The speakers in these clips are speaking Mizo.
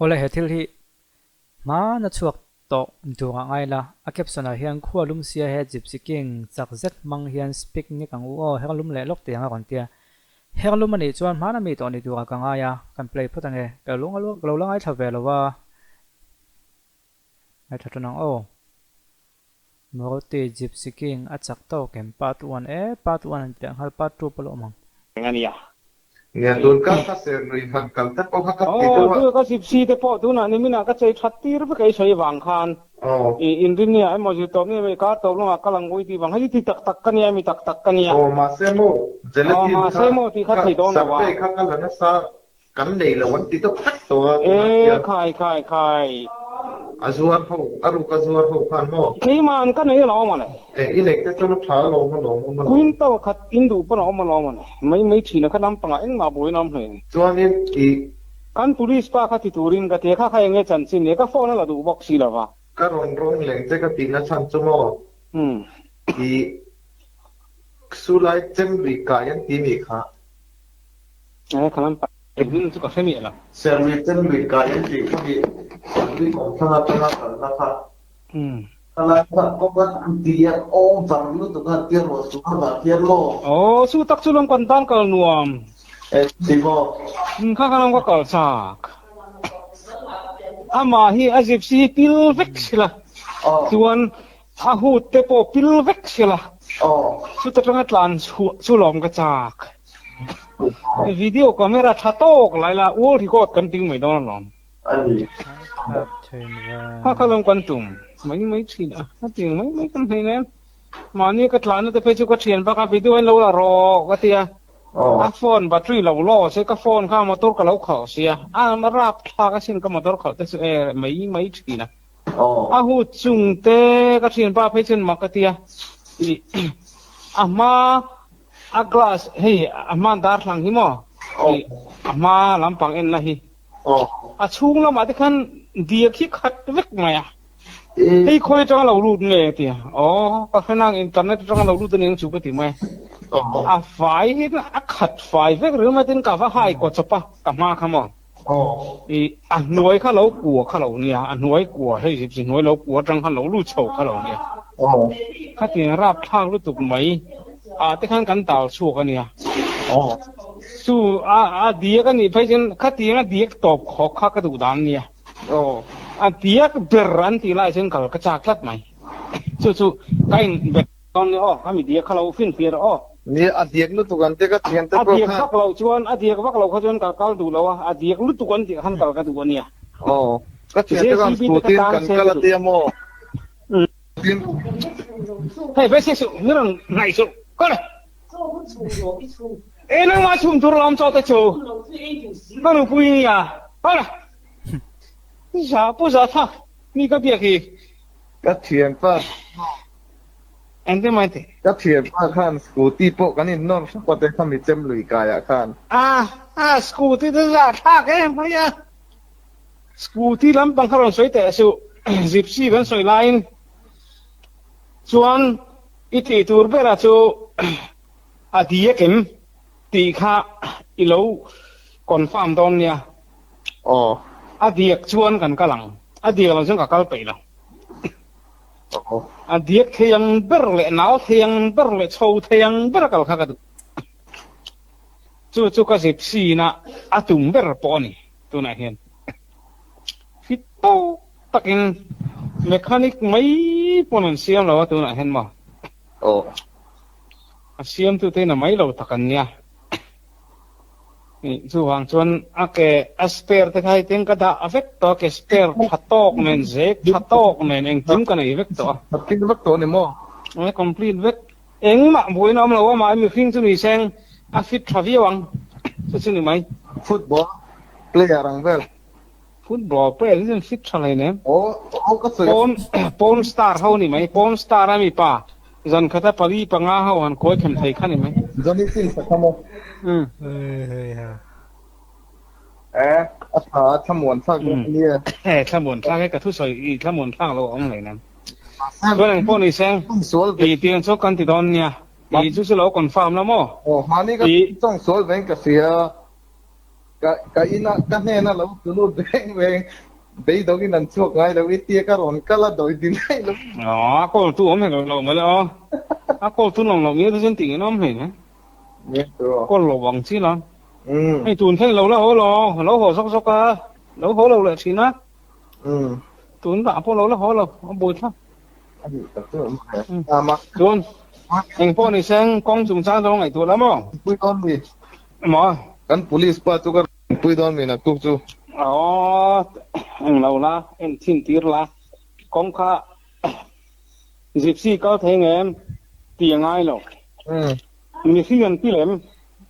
Awle he thil hi hmana chhuak tawh duh ah ngai la, a caption ah hian khua lum sia he Gypsy King chak zet hmang hian picnic ang u aw, her lum leh lawk tih ang a rawn tia. Her lum a nih chuan hmana mi tawh ni tur ah ka ngai a, kan play phawt ange, ka lo la ngaithla ve lo a, ngaithla tan ang aw. Maruti Gypsy King a chak tawk em? Part 1 e, part 1 an ti leh nghal, part 2 pawh la awm ang. Eng a nia? Nia, tun kar kha ser lui han kal te pawh kha ka ti deuh a. Aw, tun ka Gypsy te pawh tunah niminah ka chei that tir vek ei sawi vang khan i inrinnia emaw zirtawpni emaw i kar tawp lamah kal ang ui tih vang hei ti tak tak ka nia mi tak tak ka nia. Aw, mahse maw Gelatin kha kha survey kha ka la nasa Kan nei lo an ti deuh vek tawh a tunah hian. E khai khai khai. A zuar ho, a ruk a zuar ho khan maw? Keima'n ka nei alawm a le. E, i neih te chuan a tha alawm alawm awm alawm. Quintal khat in duh pawn a awm alawm a le. Mai mai thin a kha lampangah engmah buaina awm hle. Chuanin i. Kan police pa kha ti turin ka ti a, kha kha enge chanchin nia, ka phone a la duh bawk si lo va. Ka rawn rawng leng che ka tihna chhan chu maw? I sulai chem lui kai an ti nih kha. E khalam pa hming chu ka hre miah lo. Sermi chen lui kai an tih kha hi Sermi kawmthlang atanga kalna kha khalai kha kawng a ti a awm var lutuk a tia ruah su a vah hian maw? Aw chu tak chu lawm kan tan kal nuam. E ti maw? Kha kha lawm ka kal chak. Amah hi a gypsy hi pil vek sila chuan a hut te pawh pil vek sila chuta tanga tlan chhuah chu lawm ka chak. Video camera tha tawk lai la world record kan ting mai dawn alawm. Kha kha lawm kan tum mai mai thin a, a ting mai mai kan hei nen. Mahni ka tlanna te phei chu ka thian bak a video in lo la rawh ka tia. A phone battery lo law se ka phone kha motor ka lo khalh sia. A rap thlak asin ka motor khalh te chu e mai mai thin a. A hut chung te ka thian pa phei chuan mak ka tia. A hma A glass hei a hma darthlang hi maw ih a hma lampang enna hi a chhung lamah te khan diak hi khat vek mai a hei khawi atanga lo lut nge a ti a aw ka hre nang internet atanga lo lut aniang chu ka ti mai a fai hi a khat fai vek ringawt mai tin ka va hai kaw chawp a ka hma kha maw ih a hnuai kha lo kua kha lo nia a hnuai kua hei zip chi hnuai lo kua atang khan lo lut chho kha lo nia khatiang rapthlak lutuk mai ah te khan kan tal chhuak a nia chu a a diak a nih phei chuan khatiang a diak tawp khawk kha ka duh dan a nia a diak ber an tih lai chuan kal ka chak tlat mai chu chu ka in bet dawn nia aw khami diak kha lo finfiah rawh aw. Nia a diak lutuk an ti ka thian te pawh khan. A diak vak loh chuan a diak vak loh kha chuan ka kal duh lo a, a diak lutuk an tih khan kal ka duh a nia. Aw ka thian te khan scooty in kan kal a tia maw? Hei ve se suh mi rawn ngaih suh kal e nangmah chhum tur lawm chaw te chu ka nupui nia kal za pu za thlak mi ka biak hi. Ka thianpa Engtin mai teh? Ka thianpa khan scooty pawh kan in nawr hrep a te kha mi chem lui kaiah khan. A a scooty te za thlak em mai a. Scooty lampang kha rawn sawi teh suh Gypsy kan sawi laiin chuan i tih tur bera chu a diak em tih kha i lo confirm dawn nia. Aw. A diak chuan kan kal ang. A diak lo chuan ka kal peih lo. A diak thei ang ber leh nau thei ang ber leh chho thei ang ber a kal kha ka duh. Chu chu ka gypsy na a tum ber pawh a ni tunah hian. Fit tawk takin mechanic mai pawn an siam lo a tunah hian maw. A siamtute in a mai lo tak an nia. Chuvang chuan a ke a spare te kha hei tin ka dah vek tawh a, ke spare tha tawk nen zek tha tawk nen engkim ka nei vek tawh a. Complete vek tawh a ni maw? E complete vek. Engmah buaina awm lo a, mahni mihring chu ni seng a fit tha viau ang chu chu ni mai. Football player ang vel. Football player hi chuan fit tha hlei nem. Aw aw ka sawi. Pawn pawn star ho ni mai, pawn star a mi pa Zan khata pali panga ho han kawi khem thei kha ni mai. Johnny Sins a kha maw? Umm. E, a tha a thlamuan thlak dawn a nia. E, thlamuan thlak e, ka thusawi i thlamuan thlak lo a awm hlei nen. Chuan eng pawh ni seng, i tiang chu kan ti dawn nia. I chu chu lo confirm la maw? Aw, mahni ka tawng sual vein ka hria. Ka ka ina ka hnena lo tu lut reng reng beidawngin an chhuak ngai lo i tia ka rawn kal a dawi din daih lo. A call tu awm hek lo mawle aw. A call tu lawng lo nge te chuan tih in awm hei ne. Call lo ang chi la. Hei tun thleng lo la haw lo, lo haw zawk zawk a, lo haw lo leh thin a. Tun dah pawh lo la haw lo, a buai thlap. Chuan eng pawh ni seng kawng chungchang zawng ngaihtuah la maw? Pui dawn mi. Maw? Kan police pa chu ka pui dawn mi naktuk chu. Aw, eng lo la, en thin tir la, kawng kha gypsy kal thei ngem ti a ngai lo. Mihring an pil em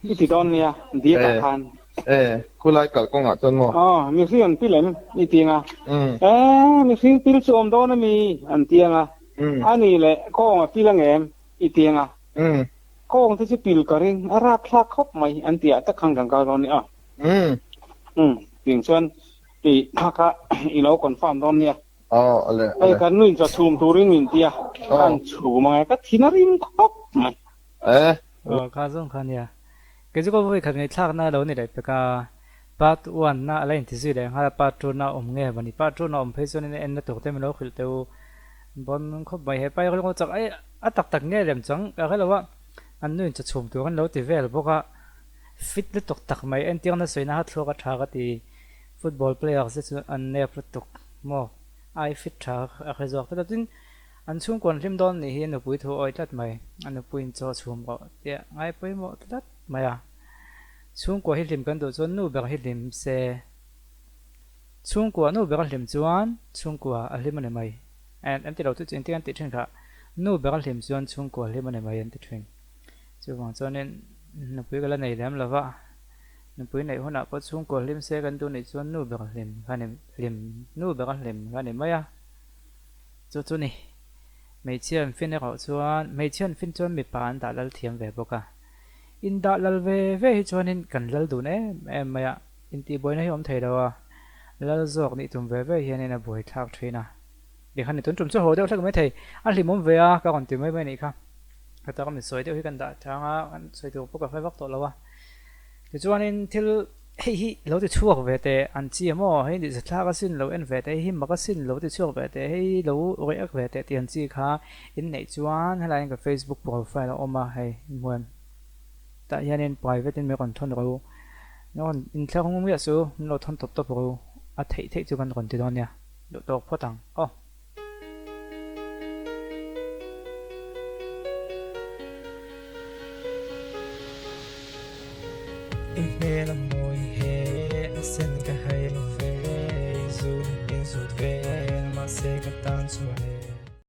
i ti dawn nia diak ah khan. E, khulai kal kawngah chuan maw? Aw, mihring an pil em i ti anga. E, mihring pil chu awm dawn ami an ti anga. A nih leh kawng a pil angem i ti anga. Kawng te chu pil ka ring a rapthlak khawp mai an ti ah tak khan kan kal dawn nia. Umm, tiang chuan i kha kha i lo confirm dawn nia. Aw, ale, ale. Hei kan nuin chaw chhum turin min ti a, kan chhum ang e, ka thin a rim khawp mai. Eh. Aw, kha zawng kha nia. Kei chu ka vawi khat ngaihthlakna lo ni leh pek a, part one na a la inti zui leh nghal a, part two na awm nge maw ni, part two na awm phei chuan in en na tur te min lo hrilh teh u. Bon khawp mai, hepa hi ka lungawh chak ai a tak tak nge lem chang ka hre lo a, an nuin chaw chhum tur an lo ti vel bawk a, fit lutuk tak mai, entirna sawina kha thluak a tha ka ti. Football player te chu an nep lutuk maw? Ai fit tha a hre zawk tlat a, tin an chhungkaw an hlim dawn nih hi a nupui thu a awih tlat mai, a nupuiin chaw chhum rawh tih a ngai pawimawh tlat mai a, chhungkua hi hlim kan duh chuan nu ber hi hlim se, chhungkua nu ber a hlim chuan chhungkua a hlim a ni mai, an ti lo chu engtin an tih thin kha, nu ber a hlim chuan chhungkua a hlim a ni mai an ti thin, chuvang chuanin nupui ka la nei lem lo va. Nupui neih hunah pawh chhungkaw hlim se kan duh nih chuan nu ber hlim kha ni hlim nu ber a hlim kha ni mai a, chu chu ni. Hmeichhia an fin erawh chuan hmeichhia an fin chuan mipa an dah lal thiam ve bawk a, in dah lal ve ve hi chuanin kan lal dun em em mai a, intihbuaina hi a awm thei lo a, lal zawk nih tum ve ve hianin a buaithlak thin a. Tikhan ni tun tum chu haw deuh hlek mai thei, a hlimawm ve a ka rawn ti mai mai a nih kha. Heta ka mitsawi deuh hi kan dah chang a, kan sawi tur pawh ka hre vak tawh lo a. Tichuanin thil hei hi lo ti chhuak ve teh an chi a maw, hei ni zathlak asin lo en ve teh, hei hi mak asin lo ti chhuak ve teh, hei lo react ve teh tih an chi kha inneih chuan helai hian ka Facebook profile a awm a hei hmuan tah hianin private in min rawn thawn rawh u, min rawn inthlak ngum miah suh u, min lo thawn tawp tawp rawh u, a theih theih chu kan rawn ti dawn nia. Duh tawk phawt ang aw. I hmel a mawi he a sen ka hai lo ve, zun in zut vel mahse ka tan chuan e.